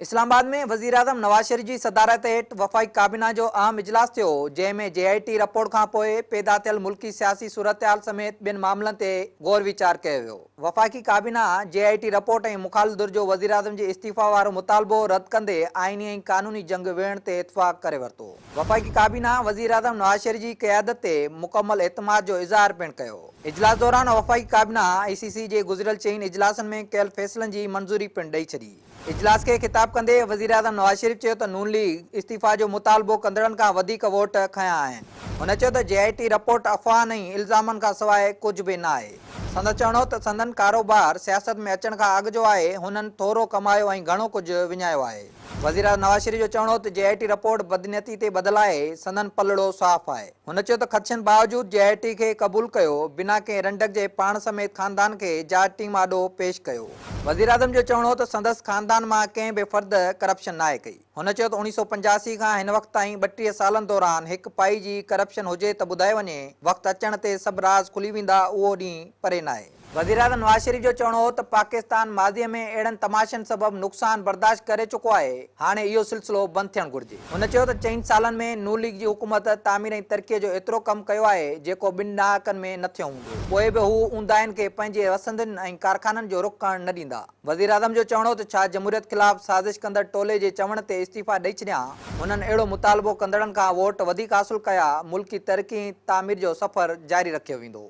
اسلام آباد ۾ وزيراعظم نواز شريف جي صدارت هيٺ وفاقي ڪابينا جو اهم اجلاس ٿيو، جنهن ۾ جي آء ٽي رپورٽ کانپوء پيدا ٿيل ملڪي سياسي صورتحال سميت ٻين معاملن تي غور ويچار ڪيو ويو. وفاقي ڪابينا جي آء ٽي رپورٽ ۽ مخالف ڌر جو وزيراعظم جي استعيفيٰ وارو مطالبو رد ڪندي آئيني ۽ قانوني جنگ وڙهڻ تي اتفاق ڪري ورتو. وفاقي ڪابينا وزيراعظم نواز شريف جي قيادت تي مڪمل اعتماد جو اظهار پڻ ڪيو. اجلاس دوران وفاقي ڪابينا اي سي سي جي گذريل چئن اجلاسن ۾ ڪيل فيصلن جي منظوري پڻ ڏئي ڇڏي. اجلاس کي خطاب ڪندي وزيراعظم نواز شريف چيو ته نون ليگ استعيفيٰ جو مطالبو ڪندڙن کان وڌيڪ ووٽ کنيا آهن. هن چيو ته جي آء ٽي رپورٽ افواهن ۽ الزامن کان سواء ڪجهه به نه آهي. سندس چوڻ هو ته سندن ڪاروبار سياست ۾ اچڻ کان اڳ جو آهي، هنن ٿورو ڪمايو ۽ گهڻو ڪجهه وڃايو آهي. وزيراعظم نواز شريف جو چوڻ هو ته جي آء ٽي رپورٽ بدنيتي تي ٻڌل آهي، سندن پلڙو صاف آهي. هن چيو ته خدشن باوجود جي آء ٽي کي قبول ڪيو، بنا ڪنهن رنڊڪ جي پاڻ سميت خاندان کي جاچ ٽيم آڏو پيش ڪيو. وزيراعظم جو چوڻ هو ته سندس خاندان مان ڪنهن به فرد ڪرپشن ناهي ڪئي. هن چيو ته 1985 کان هن وقت تائين 32 سالن دوران هڪ پائي جي ڪرپشن هجي ته ٻڌائي وڃي، وقت اچڻ تي سڀ راز کلي ويندا، اهو ڏينهن پري ناهي. وزيراعظم نواز شريف جو چوڻ هو ته پاڪستان ماضي ۾ اهڙن تماشن سبب نقصان برداشت ڪري چڪو آهي، هاڻي اهو سلسلو بند ٿيڻ گهرجي. هن چيو ته چئن سالن ۾ نون ليگ جي حڪومت تعمير ۽ ترقي جو ايترو ڪم ڪيو آهي جيڪو ٻن ڏهاڪن ۾ نه ٿيو هوندو، پوء به هو اونداهين کي پنهنجي وسندين ۽ ڪارخانن جو رخ ڪرڻ نه ڏيندا. وزيراعظم جو چوڻ هو ته ڇا جمهوريت خلاف سازش ڪندڙ ٽولي جي چوڻ تي استعيفيٰ ڏئي ڇڏيان؟ هنن اهڙو مطالبو ڪندڙن کان ووٽ وڌيڪ حاصل ڪيا، ملڪي ترقي ۽ تعمير جو سفر جاري رکيو ويندو.